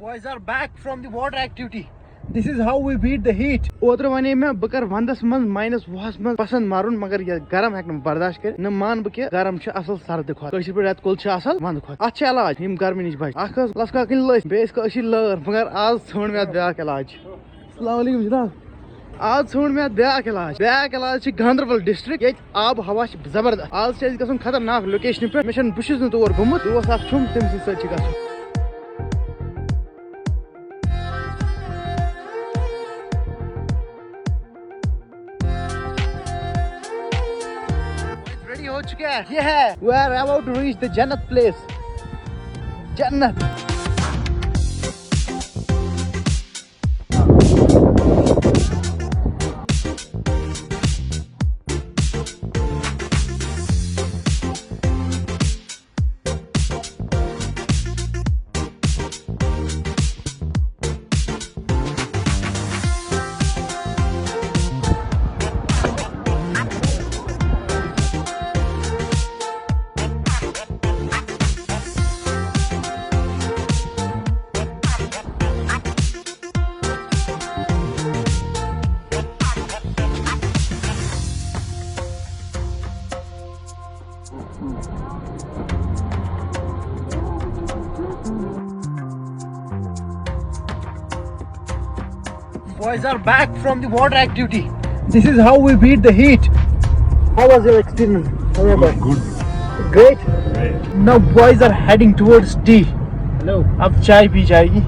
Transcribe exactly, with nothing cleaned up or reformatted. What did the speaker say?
Boys are back from the water activity. This is how we beat the heat. اوترٕ وَنے مےٚ بہٕ کَرٕ وَندَس منٛز ماینَس وُہَس منٛز پَسنٛد مَرُن، مگر یہِ گرم ہٮ۪کہٕ نہٕ بہٕ برداشت کٔرِتھ۔ نہٕ مانہٕ بہٕ کینٛہہ، گرم چھُ اَصٕل سردٕ کھۄتہٕ۔ کٲشِر پٲٹھۍ رٮ۪تہٕ کول چھُ اَصٕل وَندٕ کھۄتہٕ۔ اَتھ چھِ علاج ییٚمہِ گرمی نِش بَچہِ۔ اَکھ ٲس لَسکا کِنۍ لٔسۍ، بیٚیہِ ٲس کٲشِر لٲر، مگر آز ژھٲنٛڈ مےٚ اَتھ بیٛاکھ علاج۔ السلام علیکم جناب۔ آز ژھٲنٛڈ مےٚ اَتھ بیٛاکھ علاج۔ بیٛاکھ علاج چھِ گاندربل ڈسٹرکٹ، ییٚتہِ آب و ہوا چھِ زبردست۔ آز چھِ أسۍ گژھُن خطرناک لوکیشنہِ پٮ۪ٹھ۔ مےٚ چھَنہٕ، بہٕ چھُس نہٕ تور گوٚمُت۔ دوس اکھ چھُم، تٔمۍ سٕنٛدِ سۭتۍ چھِ گژھُن۔ Ready ہو چکا ہے۔ یہ ہے۔ We are about to reach the جنت place. جنت۔ Boys are back from the water activity. This is how we beat the heat. How was your experience? Good. Great. Now boys are heading towards tea. Hello. اب چائے P جائے گی۔